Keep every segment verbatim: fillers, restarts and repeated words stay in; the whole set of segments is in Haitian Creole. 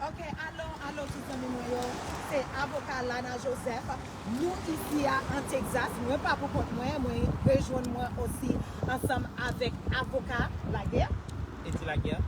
Ok, alo, alo tout zanmi mwen yo, se avoka Lana Joseph. Nou isi a an Texas, mwen pa pou kont mwen, mwen rejwenn mwen osi ansanm avèk avoka Laguerre. Eti Laguerre.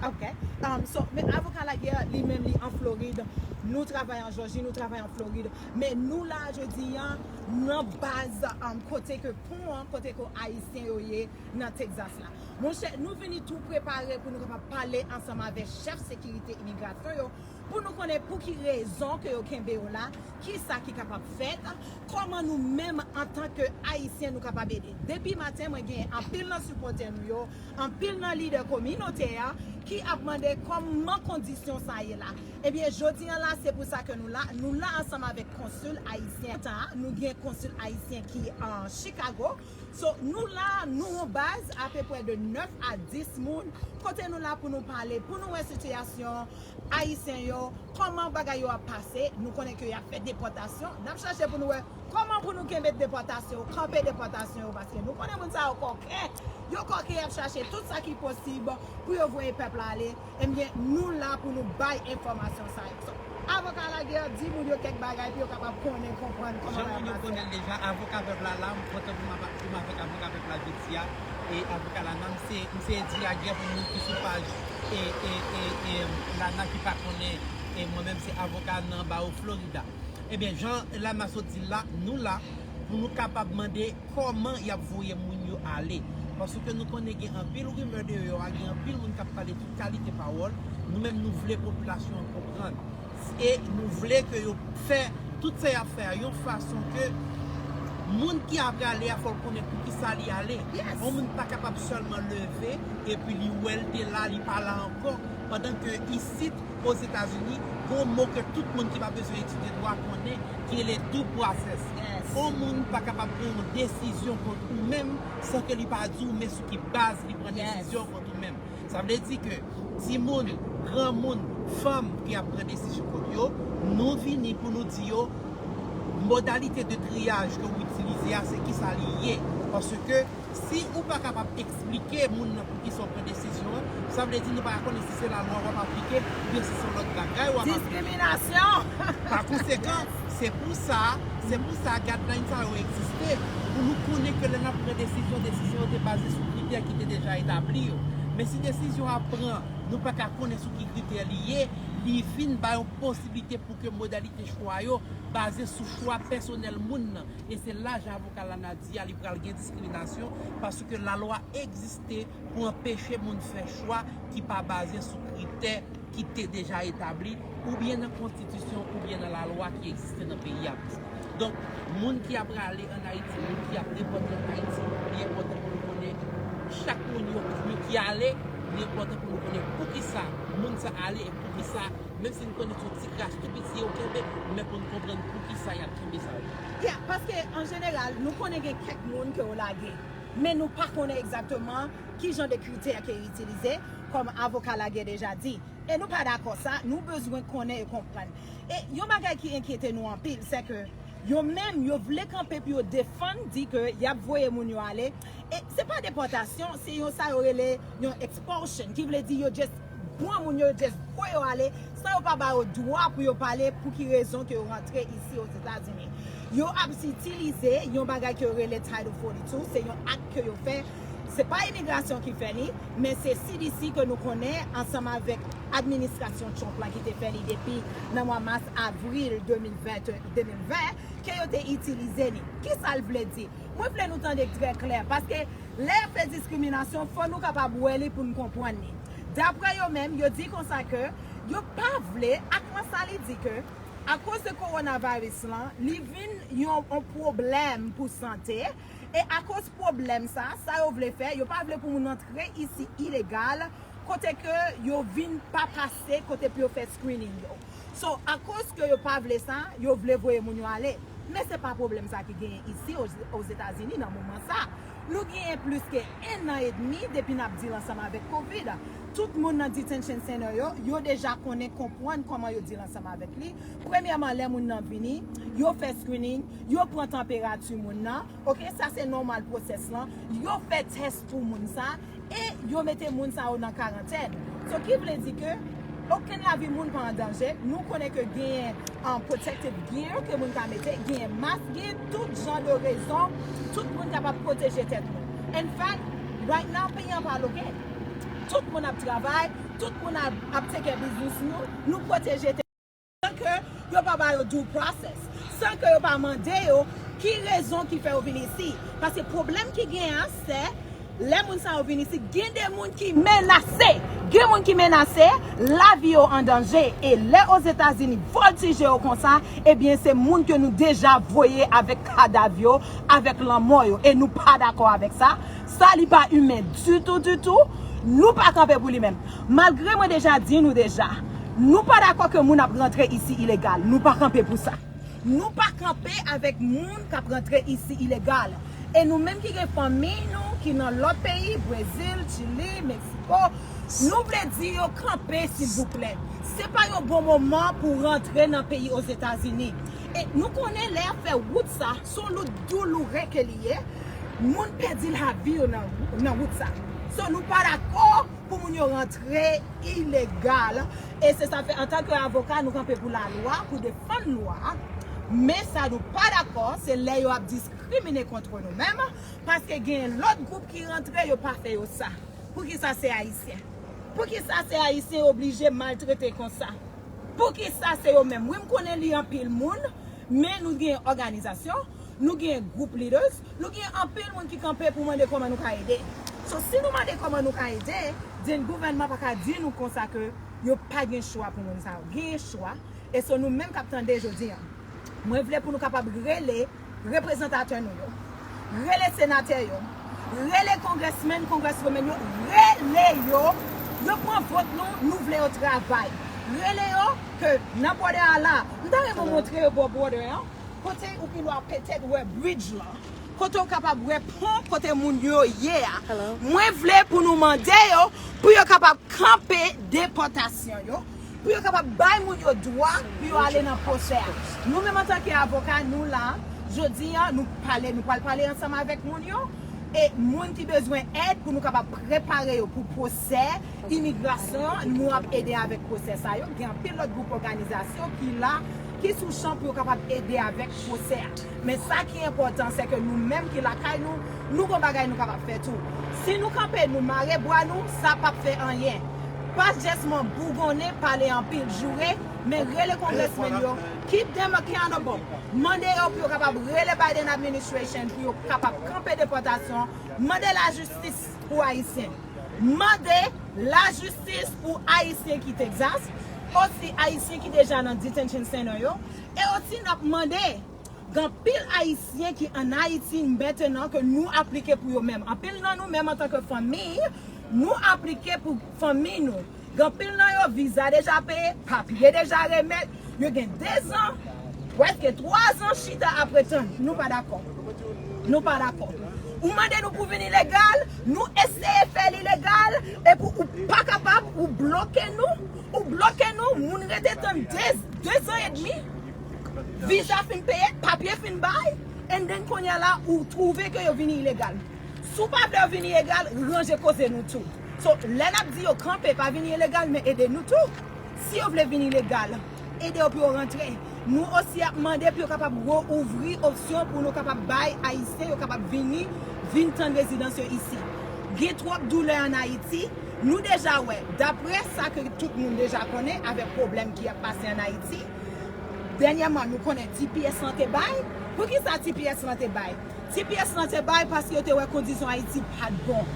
Ok. Um, so, men avoka Laguerre, li menm, li an Florid. Nou travay an Jòji, nou travay an Florid. Men nou la, jodi a, nan baz um, kote ke pon an, kote ke Ayisyen yo ye nan Texas la. Monchè, nou vini tou prepare pou nou kapab pale ansanm avèk chèf sekirite imigrasyon yo, pou nou konnen pou ki rezon ke yo kenbe yo la, ki sa ki kapab fèt, kòman nou menm antanke Ayisyen nou kapab ede. Depi maten, mwen gen anpil nan sipòtè nou yo, anpil nan lidè kominote a ki ap mande kòman kondisyon sa ye la. Ebyen, jodi an la, se pou sa ke nou la. Nou la ansanm avèk konsil ayisyen an. Nou gen konsil ayisyen ki an Chicago. So, nou la, nou yon baz apeprè de nèf a dis moun. Kote nou la pou nou pale, pou nou wè sitiyasyon ayisyen yo, kòman bagay yo ap pase. Nou konnen ke y ap fè depòtasyon. N ap chache pou nou wè kòman pou nou kenbe depòtasyon yo, kanpe depòtasyon yo, paske nou konnen moun sa yo kòken. Yo kòken, y ap chache tout sa ki posib pou yo voye pèp la ale. Ebyen, nou la pou nou bay enfòmasyon sa yo. So, avoka Laguerre, di moun yo kèk bagay pou yo kapab konnen, konprann kòman bagay ap pase. Jan moun yo konnen l deja, avoka pèp la la, m kontan pou m ap- pou m avèk avoka pèp la jodi a. E avoka Lana, m se, m se Edi Laguerre pou moun ki sou paj e, e, e, e, Lana ki pa konnen, e mwen menm se avoka nan bawo Florida. Ebyen, jan Lana sot di l la, nou la pou nou kapab mande kòman y ap voye moun yo ale. Paske nou konnen gen anpil rimè deyò a, gen anpil moun k ap pale tout kalite pawòl. Nou menm, nou vle popilasyon an konprann. E nou vle ke yo fè tout sa y ap fè a yon fason ke moun ki ap prale a, fò l konnen poukisa li ale. Yon moun pa kapab sèlman leve epi li wè l te la, li pa la ankò, pandan ke isit Ozetazini, gon mo ke tout moun ki pa bezwen etidye dwa konnen, ki rele due process. Yon moun pa kapab pran yon desizyon kont ou menm san ke li pa di w men sou ki baz li pran desizyon kont ou menm. Sa vle di ke timoun, granmoun, fanm ki ap pran desizyon kont yo, nou vini pou nou di yo modalite de triyaj ke w itilize a, se kisa li ye. Paske si ou pa kapab eksplike moun nan poukisa w pran desizyon an, sa vle di nou pa ka konnen si se lalwa w ap aplike oubyen si se yon lòt bagay w ap aplike. Diskriminasyon! Pa konsekan, se pou sa, se pou sa guideline sa yo egziste, pou nou konnen ke lè n ap pran desizyon, desizyon yo te baze sou kritè ki te deja etabli yo. Men si desizyon ap pran, nou pa ka konnen sou ki kritè li ye, li vin bay yon posiblite pou ke modalite chwa yo baze sou chwa pèsonèl moun nan. E se la, jan avoka Lana di a, li pral gen diskriminasyon, paske lalwa egziste pou anpeche moun fè chwa ki pa baze sou kritè ki te deja etabli, oubyen nan konstitisyon, oubyen nan lalwa ki egziste nan peyi a. Donk, moun ki ap prale ann Ayiti, moun ki ap depòte ann Ayiti, li enpòtan pou nou konnen, chak moun yo, yo ki ale, li enpòtan pou nou konnen poukisa moun sa ale e poukisa, menm si nou konnen se yon ti kras tou piti yo kenbe, men pou nou konprann poukisa y ap kenbe sa yo. Yeah, paske an jeneral, nou konnen gen kèk moun ke yo lage, men nou pa konnen egzakteman ki jan de kritè ke yo itilize, kòm avoka Laguerre deja di. E nou pa dakò sa, nou bezwen konnen e konprann. E yon bagay ki enkyete nou anpil, se ke yo menm, yo vle kanpe pou yo defann, di ke y ap voye moun yo ale. E se pa depòtasyon, se yon sa yo rele yon expulsion, ki vle di yo just pran moun yo, yo just voye yo ale, san yo pa ba yo dwa pou yo pale pou ki rezon ke yo rantre isi Ozetazini. Yo ap itilize yon bagay ke yo rele Title forty-two, se yon ak ke yo fè. Se pa imigrasyon ki fè li, men se C D C ke nou konnen ansanm avèk administrasyon Trump la ki te fè li depi nan mwa mas, avril de mil ven, de mil ven, ke yo te itilize li. Kisa l vle di? Mwen vle nou tande trè klè, paske lè y ap fè diskriminasyon, fò nou kapab wè li pou n konprann li. Daprè yo menm, yo di konsa ke yo pa vle, ak lan sa li di ke akoz de kowonaviris lan, li vin yon, yon pwoblèm pou sante, e akoz pwoblèm sa, sa yo vle fè, yo pa vle pou moun antre isi ilegal, kote ke yo vin pa pase, kote pou yo fè screening yo. So, akoz ke yo pa vle sa, yo vle voye moun yo ale. Men se pa pwoblèm sa ki genyen isi o, Ozetazini nan moman sa. Nou genyen plis ke en an edmi depi n ap deal ansanm avèk covid. Tout moun nan detention center yo, yo deja konnen, konprann kòman yo deal ansanm avèk li. Premyèman, lè moun nan vini, yo fè screening, yo pran tanperati moun nan. Ok, sa se nòmal pwosès lan. Yo fè tès pou moun sa e yo mete moun sa yo nan karantèn. So, ki vle di ke Okenn lavi moun pa an danje. Nou konnen ke genyen um, protective gear ke moun ka mete, genyen mask, genyen tout jan de rezon. Tout moun kapab pwoteje tèt nou. In fact, right now, peyi an pa loke. Tout moun ap travay, tout moun ap, ap take care business nou, nou pwoteje tèt san ke yo pa ba yo due process, san ke yo pa mande yo ki rezon ki fè yo vin isi. Paske pwoblèm ki genyen an, se lè moun sa yo vin isi, gen de moun ki menase. Gen moun ki menase lavi yo an danje. E lè Ozetazini vòltije yo konsa, ebyen, se moun ke nou deja voye avèk kadav yo, avèk lanmò yo. E nou pa dakò avèk sa. Sa, li pa imen ditou, ditou. Nou pa kanpe pou li menm. Malgre mwen deja di nou deja, nou pa dakò ke moun ap rantre isi ilegal. Nou pa kanpe pou sa. Nou pa kanpe avèk moun k ap rantre isi ilegal. E nou menm ki gen fanmi nou ki nan lòt peyi, Brezil, Chili, Meksiko, nou vle di yo kanpe, silvouplè. Se pa yon bon moman pou rantre nan peyi Ozetazini. E nou konnen lè y ap fè wout sa, se yon wout douloure ke li ye. Moun pèdi lavi yo nan, nan wout sa. So, nou pa dakò pou moun yo rantre ilegal. E se sa fè, antanke avoka, nou kanpe pou lalwa, pou defann lwa. Men sa nou pa dakò, se lè yo ap diskrimine kont nou menm, paske gen lòt gwoup ki rantre, yo pa fè yo sa. Poukisa se Ayisyen? Poukisa se Ayisyen oblije maltrete konsa? Poukisa se yo menm? Wi, m konnen li anpil moun, men nou gen òganizasyon, nou gen gwoup leaders, nou gen anpil moun ki kanpe pou mande kòman nou ka ede. So, si nou mande kòman nou ka ede, then gouvènman pa ka di nou konsa ke yo pa gen chwa pou moun sa yo. Genyen chwa, e se nou menm k ap tande jodi a. Mwen vle pou nou kapab rele reprezantatè nou yo, rele senatè yo, rele congressmen, congresswomen yo, rele yo, yo pran vòt nou, nou vle yo travay. Rele yo ke nan border a la, m ta renmen montre yo bò border an, kote ou pi lwa petèt wè bridge lan, kote w kapab wè pon kote moun yo ye a. Mwen vle pou nou mande yo, pou yo kapab kanpe depòtasyon yo, pou yo kapab bay moun yo dwa pou yo ale nan pwosè a. Nou menm antanke avoka, nou la, jodi a, nou pale, nou pral pale ansanm avèk moun yo, e moun ki bezwen èd pou nou kapab prepare yo pou pwosè imigrasyon, nou ap ede avèk pwosè sa yo. Gen anpil lòt gwoup òganizasyon ki la, ki sou chan pou yo kapab ede avèk pwosè a. Men sa ki enpòtan, se ke nou menm ki lakay nou, nou gon bagay nou kapab fè tou. Si nou kanpe, nou mare bwa nou, sa p ap fè anyen. Pa jès man bougonnen, pale anpil, joure, men rele congressmen yo, keep them accountable. Mande yo pou yo kapab rele Biden administration, pou yo kapab kanpe depòtasyon, mande lajistis pou Ayisyen. Mande lajistis pou Ayisyen ki Texas, osi Ayisyen ki deja nan detention center yo, e osi n ap mande gen anpil Ayisyen ki ann Ayiti mentenan ke nou aplike pou yo menm. Anpil nan nou menm antanke fanmi, nou aplike pou fanmi nou. Gen anpil nan yo viza deja peye, papye deja remèt, yo gen dezan, prèske twazan chita ap ret tann. Nou pa dakò. Nou pa dakò. Ou mande nou pou vin ilegal, nou eseye fè l ilegal, epi ou pa kapab, ou bloke nou, ou bloke nou, moun rete tann de, dezan edmi, viza fin peye, papye fin bay, and then kounye a la, ou twouve ke yo vini ilegal. Si w pa vle yo vini ilegal, ranje koze nou tou. So, lè n ap di yo kanpe, pa vini ilegal, men ede nou tou. Si yo vle vini legal, ede yo pou yo rantre. Nou osi ap mande pou yo kapab reouvri opsyon pou nou kapab bay Ayisyen yo kapab vini, vin tann rezidans yo isi. Gen twòp doulè ann Ayiti. Nou deja wè, daprè sa ke tout moun deja konnen avèk pwoblèm ki ap pase ann Ayiti, dènyèman, nou konnen T P S lan te bay. Poukisa T P S lan te bay? T P S lan te bay paske yo te wè kondisyon Ayiti pa t bon.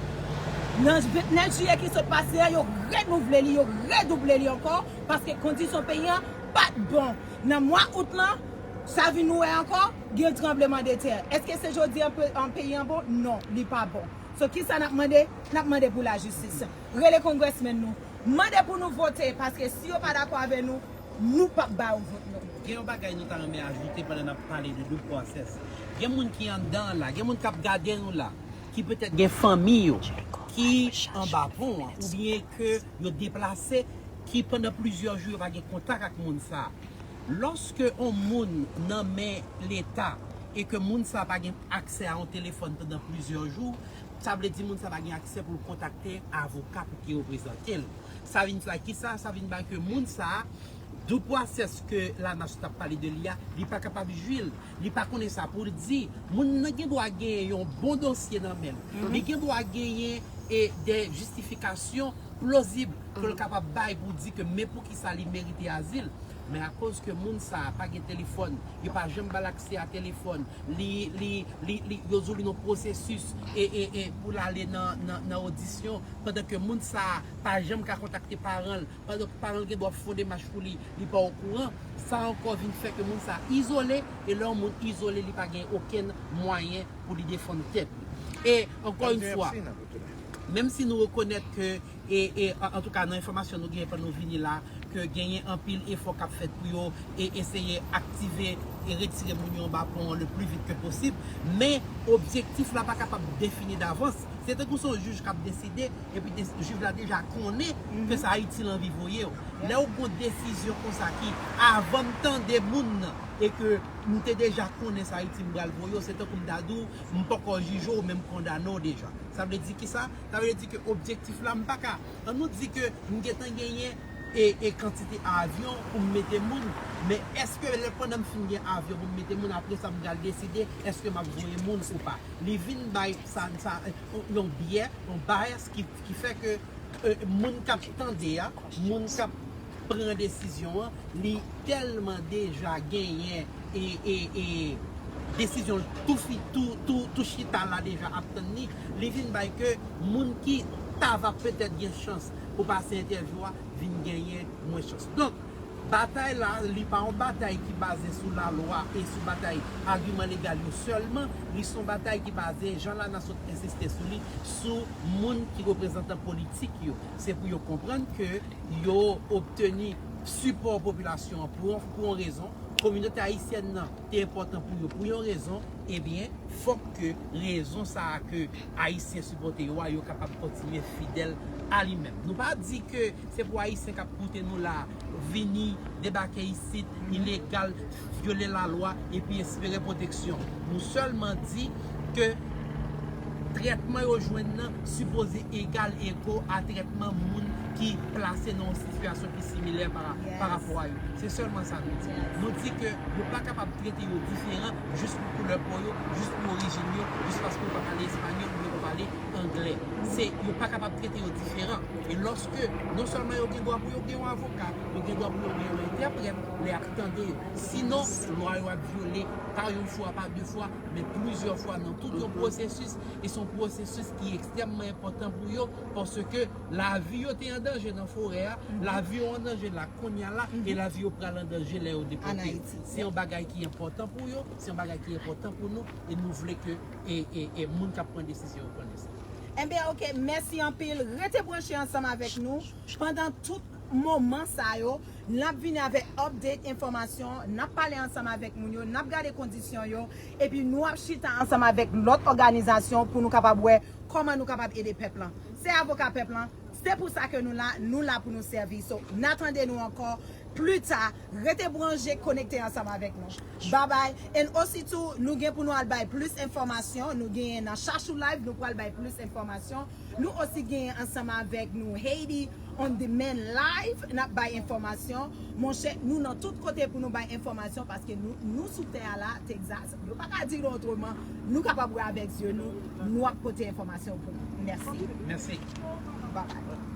Nan vennèf jiyè ki sot pase a, yo renouvle li, yo redouble li ankò, paske kondisyon peyi an pa t bon. Nan mwa out lan, sa vin ouvè ankò, gen tranblemanntè. Èske se jodi an pe-, an peyi an bon? Non, li pa bon. So, kisa n ap mande? N ap mande pou lajistis. Rele congressmen nou. Mande pou nou vote, paske si yo pa dakò avè nou, nou p ap ba yo vòt nou. Gen yon bagay nou ta renmen ajoute pandan n ap pale de due process. Gen moun ki anndan la, gen moun k ap gade nou la, ki petèt gen fanmi yo, ki anba pon an, oubyen ke yo deplase, ki pandan plizyè jou yo pa gen kontak ak moun sa. Lòske yon moun nan men Leta e ke moun sa pa gen aksè a yon telefòn pandan plizyè jou, sa vle di moun sa pa gen aksè pou l kontakte avoka pou ki reprezante l. Sa vin fè kisa? Sa vin bay ke moun sa a, due process ke Lana sot ap pale de li a, li pa kapab jwi l. Li pa konnen sa pou l di. Moun nan gen dwa genyen yon bon dosye nan men l. Li gen dwa genyen e de jistifikasyon plozib ke l kapab bay pou di ke men poukisa li merite azil. Men akoz ke moun sa a pa gen telefòn, yo pa janm ba l aksè a telefòn, li, li, li, li, yo di w li nan pwosesis e, e, e pou l ale nan, nan, nan odisyon, pandan ke moun sa a pa janm ka kontakte paran l, pandan ke paran l gen dwa ap fè yon demach pou li, li pa okouran, sa ankò vin fè ke moun sa a izole, e lè yon moun izole, li pa gen okenn mwayen pou li defann tèt li. E ankò yon fwa, menm si nou rekonèt ke e, e an, antouka, nan enfòmasyon nou genyen pandan nou vini la, ke genyen anpil efò k ap fèt pou yo e eseye aktive e retire moun yo anba pon an le pli vit ke posib. Men objektif la pa kapab defini davans. Se tankou se yon jij k ap deside, epi de, jij la deja konnen ke se Ayiti l anvi voye w. Lè w gon desizyon konsa ki, avan m tande moun nan, e ke m te deja konnen se Ayiti m pral voye w, se tankou m ta di w, m poko jije w, men m kondane w deja. Sa vle di kisa? Sa vle di ke objektif la, m pa ka. An nou di ke m gentan genyen e, e kantite avyon pou m mete moun, men èske lè pandan m fin gen avyon pou m mete moun, apre sa m pral deside èske m ap voye moun ou pa? Li vin bay sa, sa, yon byè, yon bias ki, ki fè ke e, moun k ap tande a, moun k ap pran desizyon an, li tèlman deja genyen e, e, e desizyon l tou, fi- tou, tou, tou chita la deja ap tann li, li vin bay ke moun ki ta va petèt gen chans pou pase entèvyou a vin genyen mwens chans. Donk, batay la, li pa yon batay ki baze sou lalwa e sou batay agiman legal yo sèlman, li se yon batay ki baze, jan Lana sot ensiste sou li, sou moun ki reprezantan politik yo. Se pou yo konprann ke yo obteni sipò popilasyon an pou, pou yon rezon. Kominote ayisyèn nan te enpòtan pou yo pou yon rezon. Ebyen, fòk ke rezon sa a ke Ayisyen sipòte yo a, yo kapab kontinye fidèl a li menm. Nou pa di ke se pou Ayisyen k ap koute nou la vini debake isit, ilegal, vyole lalwa, epi espere pwoteksyon. Nou sèlman di ke trètman yo jwenn nan sipoze egal ego a trètman moun ki plase nan yon sitiyasyon ki similè pa, pa rapò a yo. Se sèlman sa nou di. Nou di ke yo pa kapab trete yo diferan jis pou koulè po yo, jis pou orijin yo, jis paske yo pa pale espanyòl oubyen yo pale anglè. Se, yo pa kapab trete yo diferan. E lòske, non sèlman yo gen dwa pou yo gen yon avoka, yo gen dwa pou yo gen yon entèprèt lè y ap tande yo. Sinon, lwa yo ap vyole, pa yon fwa, pa de fwa, men plizyè fwa nan tout yon pwosesis. E se yon pwosesis ki ekstrèmman enpòtan pou yo, paske lavi yo te an danje nan forè a, lavi yo an danje la kounye a la, e lavi yo pral an danje lè yo depòte. Se yon bagay ki enpòtan pou yo, se yon bagay ki enpòtan pou nou, e nou vle ke e, e, e moun k ap pran desizyon yo konnen sa. Enben, oke, mèsi anpil. Rete branche ansanm avèk nou pandan tout moman sa yo. N ap vini avèk update, enfòmasyon, n ap pale ansanm avèk moun yo, n ap gade kondisyon yo, epi nou ap chita ansanm avèk lòt òganizasyon pou nou kapab wè kòman nou kapab ede pèp lan. Se avoka pèp lan, se pou sa ke nou la, nou la pou nou sèvi. So, n a tande nou ankò pli ta, rete branche, konekte ansanm avèk nou. Babay. And osi tou, nou gen pou nou al bay plis enfòmasyon, nou genyen nan Chachou Live, nou pral bay plis enfòmasyon. Nou osi genyen ansanm avèk nou Haiti on Demand Live, n ap bay enfòmasyon. Monchè, nou nan tout kote pou nou bay enfòmasyon, paske nou, nou sou tè a la, Texas, yo pa ka di nou otreman, nou kapab wè avèk zye nou, nou ap pote enfòmasyon pou nou. Mèsi. Mèsi. Babay.